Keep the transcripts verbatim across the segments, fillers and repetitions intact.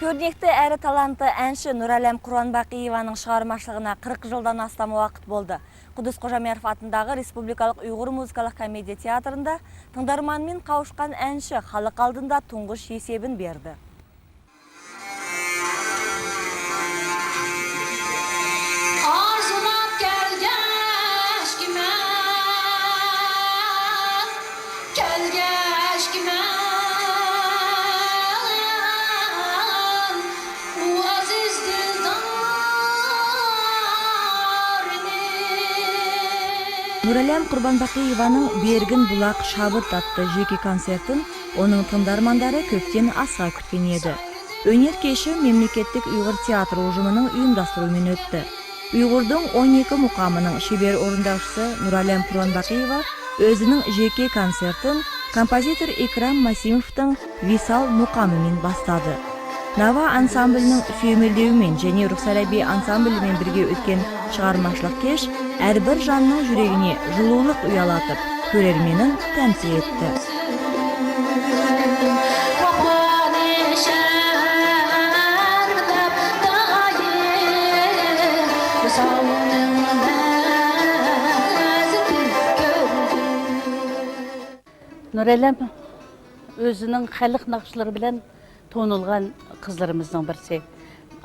كۆرنەكتە ئەر تالانتى ئەنشى نۇرئەلەم قۇربانباقىيېۋانىڭ شىغارماچىلىقىنا قىرىق يىلدىن ئاستام ۋاقىت بولدى. قۇددۇس قوجامياروف ئاتىنداغى رېسپۇبلىكالىق ئۇيغۇر مۇزىكىلىق كومېدىيە تىياتىرىندا تىڭدارمانمېن قاۋۇشقان ئەنشى خەلق ئالدىندا تۇڭغۇش ھېسابىنى بەردى. ئارزۇلاپ كەلگەچكىمەن، كەلگەچكىمەن ئۇ ئەزىز دىلدارنى. نۇرئەلەم قۇربانباقىيېۋانىڭ بېرگىن بۇلاق شابۇت ئاتلىق جېكى كونسېرتىنى ئۇنىڭ تىڭدارمانلىرى كۆپتىن ئاسىق كۈتكەن ئىدى. ئۈنئېر كېچە مەملىكەتلىك ئۇيغۇر تىياتىر ئۇجۇمىنىڭ ئۇيۇمداشلىرى بىلەن ئۆتتى. ئۇيغۇردىن ئون ئىككى مۇقامىنىڭ شېبىر ئورۇنداۋچىسى نۇرئەلەم قۇربانباقىيېۋا ئۆزىنىڭ جېكى كونسېرتىنى كومپوزىتور ئىكرام ماسىموفنىڭ ۋىسال مۇقامى بىلەن باشلىدى. ناۋا ئانسامبىلىنىڭ سۆيۈملۈ دېۋىمەن جېنى رۇخسارەبى ئانسامبىلى بىلەن بىرگە ئۆتكەن شىغارمىچىلىق كەچ ھەر بىر جاننىڭ يۈرىكىنى جۇلۇلۇق ئۇيالاتىپ، كۆرەرمەننى تەمتىلەتتى. نۇرئەلەم ئۆزىنىڭ خەلق ناخشىلىرى بىلەن تونۇلغان قىزلىرىمىزنىڭ بىرسى.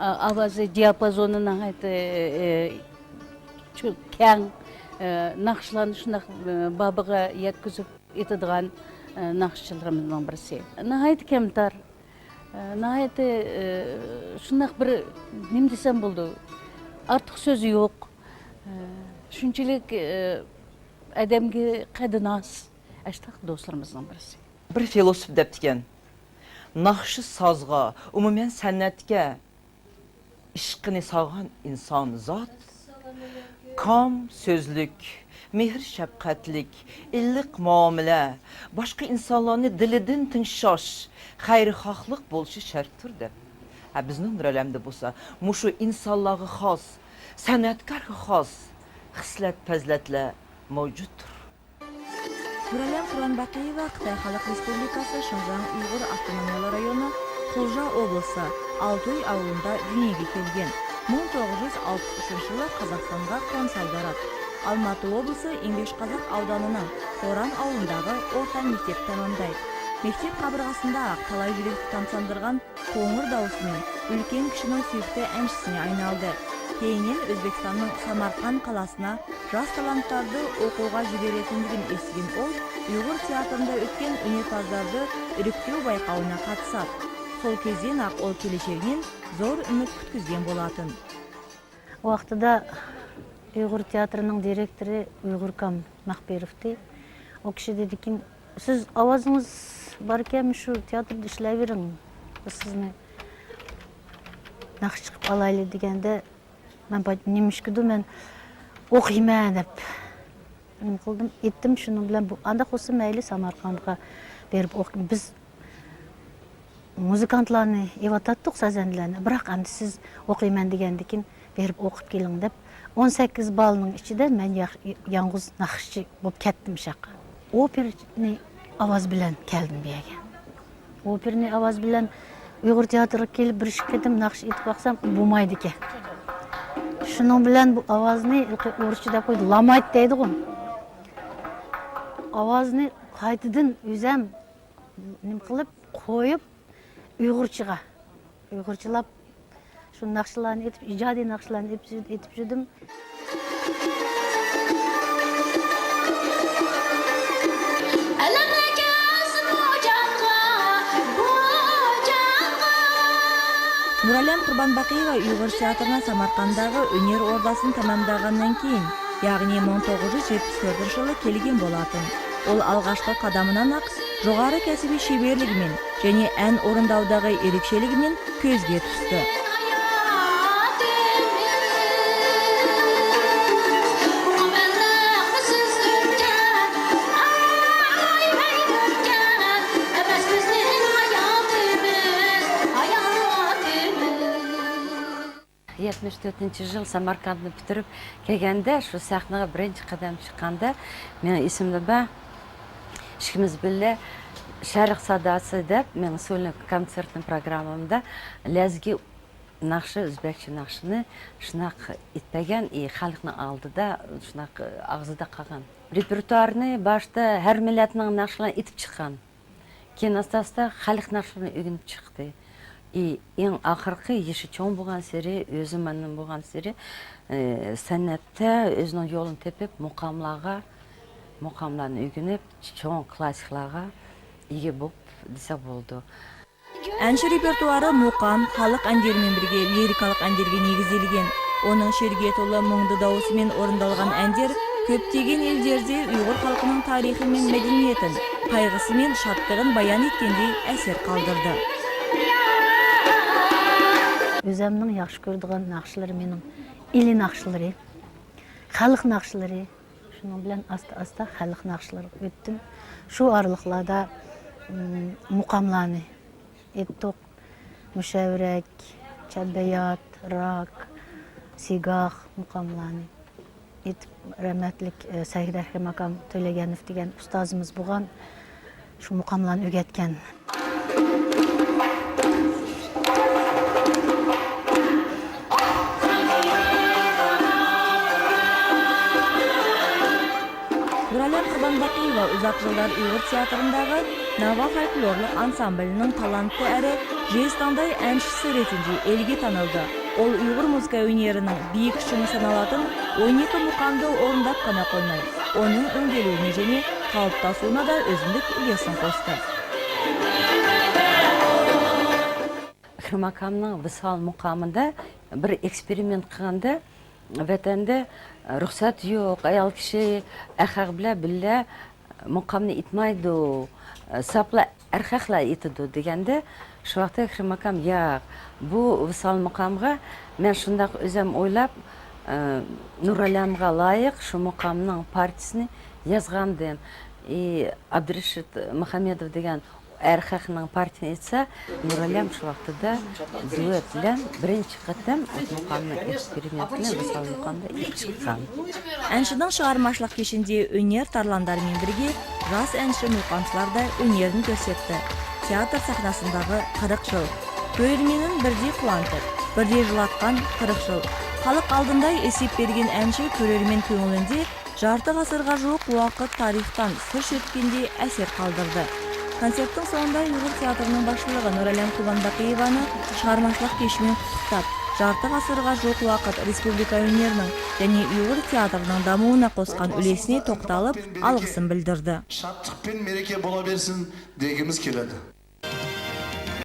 ئا-، ئاۋازى دىياپازونى ناھايىتى، ئى، چو-، كەڭ، ئى، ناخشىلارنى شۇنداق، ئى، بابىغا يەتكۈزۈپ ئېيتىدىغان، ئى، ناخشىچىلىرىمىزنىڭ بىرسى. ناھايىتى كەمتار، ئى، ناھايىتى، ئى، شۇنداق بىر، نېمە دېسەم بولىدۇ، ئارتۇق سۆزى يوق. ئى، شۇنچىلىك، ئى، ئادەمگە قەدىناس، ئاشۇنداق دوستلىرىمىزنىڭ بىرسى. بىر فىلوسوف دەپتىكەن، ناخشا سازغا، ئومۇمەن سەنئەتكە ئىشقىنى سالغان ئىنسان زات كام سۆزلۈك، مېھىر-شەپقەتلىك، ئىللىق مۇئامىلە، باشقا ئىنسانلارنى دىلىدىن تىڭشاش، خەيرخاھلىق بولۇشى شەرتتۇر دەپ. ھە، بىزنىڭ نۇرئەلەمدە بولسا مۇشۇ ئىنسانلارغا خاس، سەنئەتكارغا خاس خىسلەت-پەزىلەتلەر مەۋجۇتتۇر. نۇرئەلەم قۇربانباقىيېۋا خىتاي خەلق رېسپۇبلىكاسى شىنجاڭ ئۇيغۇر ئاپتونومىيە رايونى خۇلژا ئوبلىسى ئالتۇي ئاۋۇلىدا دۇنياغا كەلگەن. مىڭ توققۇز يۈز ئالتمىش ئۈچىنچى يىلى قازاقىستانغا قونسال بارات. ئالماتى ئوبلىسى ئېڭبېشى قازاق ئاۋدانىنىڭ توران ئاۋۇلىدىكى ئورتا مەكتەپنى تاماملاپ، مەكتەپ قابۇرغىسىدا تالاي يۈرەكنى تامساندۇرغان قوڭۇر داۋۇسىنى ئۈلكەن كىشىنىڭ سۈپىتى ئەنشىسىنى ئايلاندى. كېيىن ئۆزبېكىستاننىڭ سامارقاند قالىسىدا ياش تالانتلارنى ئوقۇغا يىبېرەتتىم دېگەن ئېسىگىن ئۇل ئۇيغۇر تىياتىرىدا ئۆتكەن ئۈنئېرپازلارنى ئىركىتىۋ بايقاۋىنا قاتنىشىپ، سول كېزىناق ئۇل كېلىشىگىن زور ئۈمىد كۈتكۈزگەن بولاتتى. ۋاقتىدا ئۇيغۇر تىياتىرىنىڭ دىرېكتورى ئۇيغۇركام مەخپىروف ئىدى. ئۇ كىشى دېدىكىن، سىز ئاۋازىڭىز باركەن، شۇ تىياتىردا ئىشلەۋېرىڭ، بىز سىزنى ناخشىچى قىلىپ ئالايلى دېگەندە، مەن باي-، نېمىشقىدۇ مەن ئوقۇيمەن دەپ نېمە قىلدىم، ئېيتتىم. شۇنىڭ بىلەن بۇ، ئانداق بولسا مەيلى، سامارقاندغا بېرىپ ئوقۇ-، بىز مۇزىكانتلارنى ئېۋاتاتتۇق، سازەندىلەرنى. بىراق ئەمدى سىز ئوقۇيمەن دېگەندىكىن بېرىپ ئوقۇپ كېلىڭ دەپ، ئون سەككىز بالىنىڭ ئىچىدە مەن ياخ-، يالغۇز ناخشىچى بولۇپ كەتتىم شۇ ياققا. ئوپېرىنى ئاۋاز بىلەن كەلدىم بۇ يەرگە. ئوپېرىنى ئاۋاز بىلەن ئۇيغۇر تىياتىرىغا كېلىپ بىر ئىككى قېتىم ناخشا ئېيتىپ باقسام، بولمايدىكەن. شۇنىڭ بىلەن بۇ ئاۋازنى ھېلىقى ئورۇسچە دەپ قويدى، لامايت دەيدىغۇ. ئاۋازنى قايتىدىن ئۆزەم نېمە قىلىپ قويۇپ، ئۇيغۇرچىغا، ئۇيغۇرچىلاپ شۇ ناخشىلارنى ئېيتىپ، ئىجادىي ناخشىلارنى ئېيتىپ، ئېيتىپ يۈردۈم. نۇرئەلەم قۇربانباقىيېۋا ئۇيغۇر تىياتىرىنىڭ سامارقانداغى ئۈنئېر ئورداسىنى تاماملىغاندىن كېيىن، يەنى مىڭ توققۇز يۈز يەتمىش تۆتىنچى يىلى كەلگەن بولاتتى. ئۇ ئالغاچقا قادامىنىلا جۇغارى كەسپىي شېبىرلىكى مەن جېنى ئەن ئورۇنداۋداغى ئېرىكچىلىكى مەن كۆزگە تۈستى. يەتمىش تۆتىنچى يىل سامارقاندنى پۈتتۈرۈپ كەلگەندە، شۇ سەھنىگە بىرىنچى قەدەم چىققاندا، مېنىڭ ئېسىمدە بار، ئىككىمىز بىللە شەرق ساداسى دەپ مېنىڭ سولو كونسېرتنىڭ پروگراممامدا لەزگى ناخشا، ئۆزبەكچە ناخشىنى شۇنداق ئېيتىپ بەرگەن، ئى، خەلقنىڭ ئالدىدا شۇنداق ئاغزىدا قالغان. رېپېرتوارنى باشتا ھەر مىللەتنىڭ ناخشىلىرىنى ئېيتىپ چىققان. كېيىن ئاستا-ئاستا خەلق ناخشىلىرىنى ئۆگىنىپ چىقتى. ئى، ئەڭ ئاخىرقى يېشى چوڭ بولغانسېرى، ئۆزى ماندىن بولغانسېرى، ئى، سەنئەتتە ئۆزىنىڭ يولىنى تېپىپ، مۇقاملارغا، مۇقاملارنى ئۆگىنىپ، چوڭ كلاسسىكلارغا ئىگە بولۇپ دېسەك بولىدۇ. ئەنشە رېپېرتوارى مۇقام، خەلق ئەنجىرى مەن بىرگە لىرىكىلىق ئەنجىرگە نېگىزلىگەن. ئۇنىڭ شېئىرىگە تولا مۇڭدا داۋىسى مەن ئورۇندالغان ئەنجىر كۆپلىگەن ئىلگىرىدە ئۇيغۇر خەلقىنىڭ تارىخى مەن مەدەنىيىتىنى، قايغىسى مەن شادلىقىنى بايان ئەتكەندەك ئەسەر قالدۇردى. ئۆزەمنىڭ ياخشى كۆرىدىغان ناخشىلىرى مېنىڭ ئىلى ناخشىلىرى، خەلق ناخشىلىرى. شۇنىڭ بىلەن ئاستا-ئاستا خەلق ناخشىلىرىغا ئۆتتۈم. شۇ ئارىلىقلاردا، ئىم، مۇقاملارنى ئېيتتۇق. مۇشەۋرەك، چەببەيات، راك، سىگاخ مۇقاملارنى ئېيتىپ، رەھمەتلىك، ئە، سەيدەكرەم ئاكام تۆلەگەنوف دېگەن ئۇستازىمىز بولغان، شۇ مۇقاملارنى ئۆگەتكەن. نۇرئالەم قۇربانباقىيېۋا ئۇزاق يىللار ئۇيغۇر تىياتىرىندىغى ناۋا فولكلورلۇق ئانسامبىلىنىڭ تالانتلىق ئەرى، ژېستاڭداي ئەنشىسى رېتىنجى ئېلگە تانىلدى. ئۇ ئۇيغۇر مۇزىكا ئۈنىرىنىڭ بىيىك شۇڭى سانالاتىن ئون يەتتە مۇقامدا ئورۇنداپ قانا قويماي، ئۇنىڭ ئۈندىلىۋ نىژىنى قالىپلاشتۇرمىدا ئۆزىنىڭ ئۈلۈشىنى قوشتى. ئەكرەم ئاكامنىڭ ۋىسال مۇقامىدا بىر ئېكسپېرىمېنت قىلغاندا، ۋەتەندە رۇخسەت يوق، ئايال كىشى ئەخەق بىلەن بىللە مۇقامنى ئېيتمايدۇ، ساپلا ئەرخەقلەر ئېيتىدۇ دېگەندە، شۇ ۋاقىتتا ئەكرەم ئاكام، ياق، بۇ ۋىسال مۇقامغا مەن شۇنداق ئۆزەم ئويلاپ، ئە، نۇرئالەمگە لايىق شۇ مۇقامنىڭ پارچىسىنى يازغانىدىم. ئى، ئابدۇرېشىت مۇھەممەدوف دېگەن ئەرخەقنىڭ پارچىسىنى ئېيتسا، نۇرئالەم شۇ ۋاقتىدا دۇئېت بىلەن بىرىنچى قېتىم ئوت مۇقامنىڭ ئېكسپېرىمېنتىنى ۋىسال مۇقامدا ئېلىپ چىققان. ئەنشىنىڭ شىغارماشلىق كېشىنچى ئۈنيەر تارلاندارى مەن بىرگە راس ئەنشە مۇقامچىلاردا ئۈنيەرنى كۆرسەتتى. تىياتىر سەھنىسىندىغى قىرىق يىل، كۆرۈرمەننى بىردى قۇۋانتىپ، بىردى يىغلاتقان قىرىق يىل. خەلق ئالدىندا ئېسىپ بەرگەن ئەنشە كۆرۈرمەن كۆڭلىندە جارتى غەسىرغا جۇق ۋاقىت تارىختىن سىر شۆتكىندى ئەسەر قالدۇردى. كونسېرتنىڭ سوڭىدا ئۇيغۇر تىياتىرىنىڭ باشلىقى نۇرئالەم قۇربانباقىيېۋانى شىغارماشلىق كېشىمىن قۇتلۇقلاپ، جارتى غەسىرغا جۇق ۋاقىت رېسپۇبلىكا ئۈنيەرنىڭ، يەنى ئۇيغۇر تىياتىرىنىڭ داۋامىغا قوشقان ئۈلۈشىنى توختىلىپ، ئالغىسىنى بىلدۈردى. شادلىق پەن مەرىكە بولاۋەرسۇن دېگۈمىز كېلىدۇ.